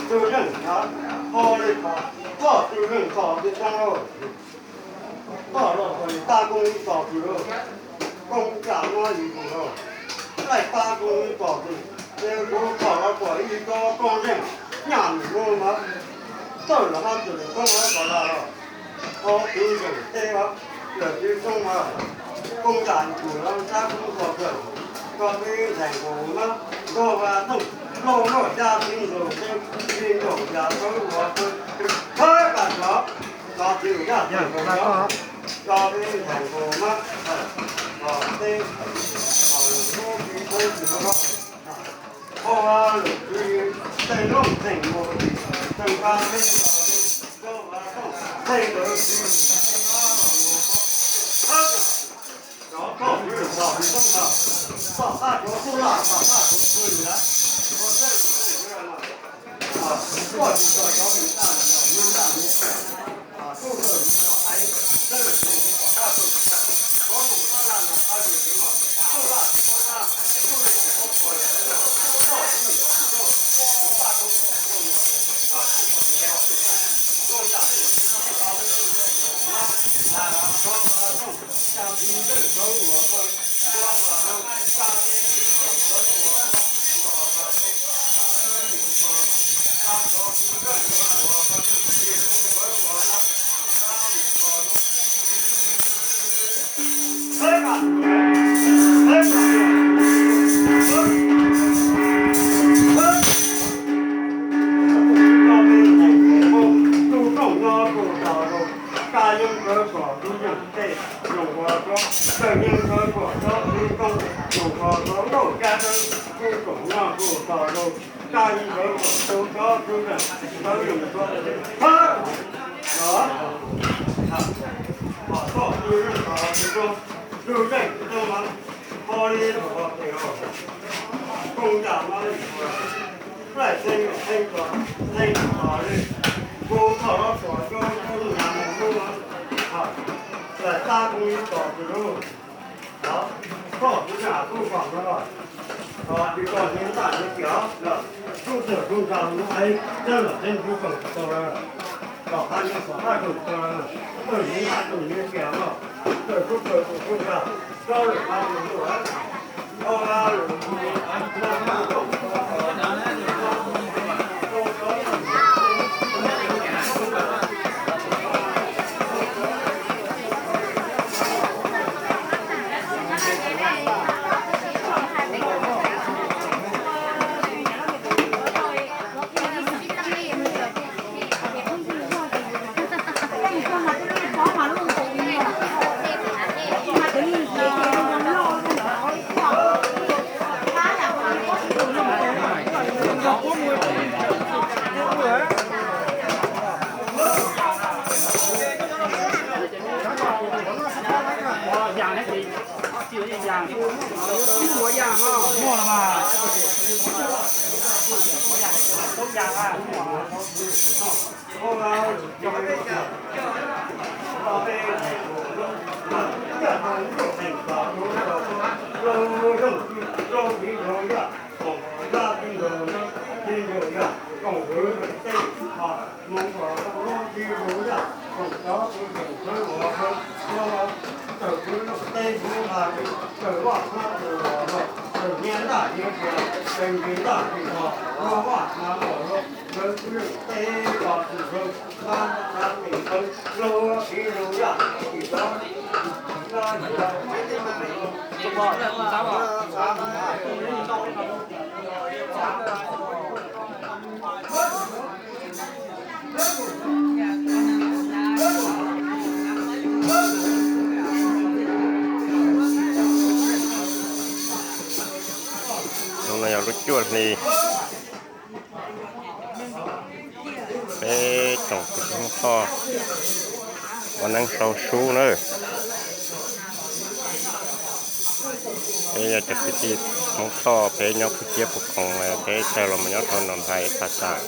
Tus neeg nrad ho li ko, koj tus neeg tos tus too lauj, koj los txog tab koob ib tog twg lauj, koob ncaim no ib tug lauj, laij tab koob ib tog twg, ces kuv txog los kom ib tsob koob zeej nyaj nws lub mas, txawj los hab txwm koob hab kom laj los, thaum twg zeem tej lawm twb koob mas, koob ncaim ib tug los tab koob tog twg, koj twb ntxhais nkaus mas, nkaug vas tooj, lauj loj xya txwv nkaus tej, li nkaus yam tawv uas thawj kam cov, cov twg yaj tawg nkaus, cov twb ntxhais nkaus mas, tej, lub tsis thawj tsis nkaus, hauv lwm twg tej looj txheej mus, tseem nqa tej, nkaug vas tooj, tej ntawd twb thawj cov koj twb txog tus toob no, tom qab cov tub laj, tom qab cov pw lawm, ua tej, koj tsis txog cov tub laj, tub laj, Tus rooj no kuj tog zoo, kab yeeb kawg kom tub yeej tej, zoo ua koj, kawg yeeb kawg kom tsob txwv koob, zoo ua koj, lauj kab dawb, kuj kom no kuj tog zoo, kab yeeb kawg kom tub tsob txwv zeej, tawv zoo koj, thawj, los, kom txoj txwv zeej tog txwv koob, txwv zeej txwv koob mas, ho li txog tes, koob yam mas li, laij txheeb txheeb txog, txheeb txog li, kuv txog los kom tsob txwv nyaj nws lub, laij tab koob ib tog twg lauj. Koj kuv na kuj kom no los, tsis kom nyias ntaj nyias tiam los, tub txawm tub nta mus ib txawg los tej ntsuj plig tsis tau lawm, kom qhov nyias kom qaj tsis tau lawm, txawm nyias ntaj txawm nyias tiam los, txawm tub txawm tub nta, txawm lawm qab tsis tau lawm. Hnub no yog lub cuaj hli, peb tsoom kwv tij Hmoob Thoj ua neeb sau sub na. Peb yog cov kwv tij Hmoob Thoj, peb nyob Phuj Ciab Phuj Khoom, peb tawg los mus nyob rau Noo Nthai Pha Xam.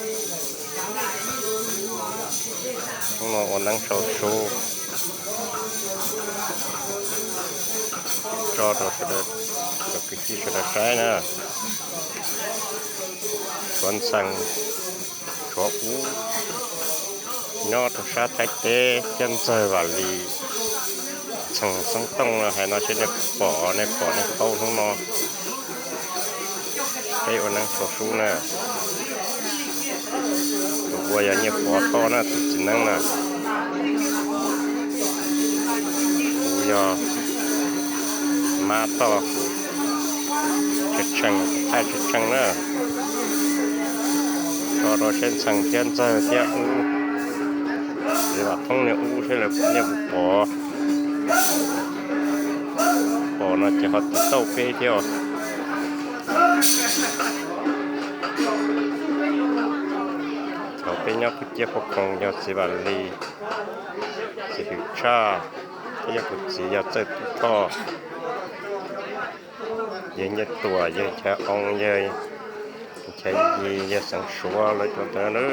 Hnub no ua neeb sau sub tso rau sawv daws, cov kwv tij sawv daws saib na. Tshuav ntxhee, tshuav ub, nyob rau sab Thaib teb thiab ntxawg Vam Lis, ntxhee xoob tooj no hais no seb nej puas pom, nej pom nej paub hnub no. Peb ua neeb sau sub na. Tus ua yog Nyiaj Pov Thoj na, tus txiv neeb na. Kuv yog Mab Thoj, kuv tshee, kuv tshee na. Tso rau seb ntxhee thiab ntxawg thiab ub, txiv Vam Thoob niag ub seb nej puas pom. Pom no ces ho tiv tauj peb thiab. Thaum peb nyob Phuj Ciab Phuj Khoom yog txiv Vam Lis, txiv Hwm Tshaj, thiab yog kuv txiv yog Txawj Tub Thoj, yawg Nyiaj Tuam, yawg Nchaiv Oo, yawg Nchaiv Yis, yawg Xeev Suav, lawv cov ntawd na.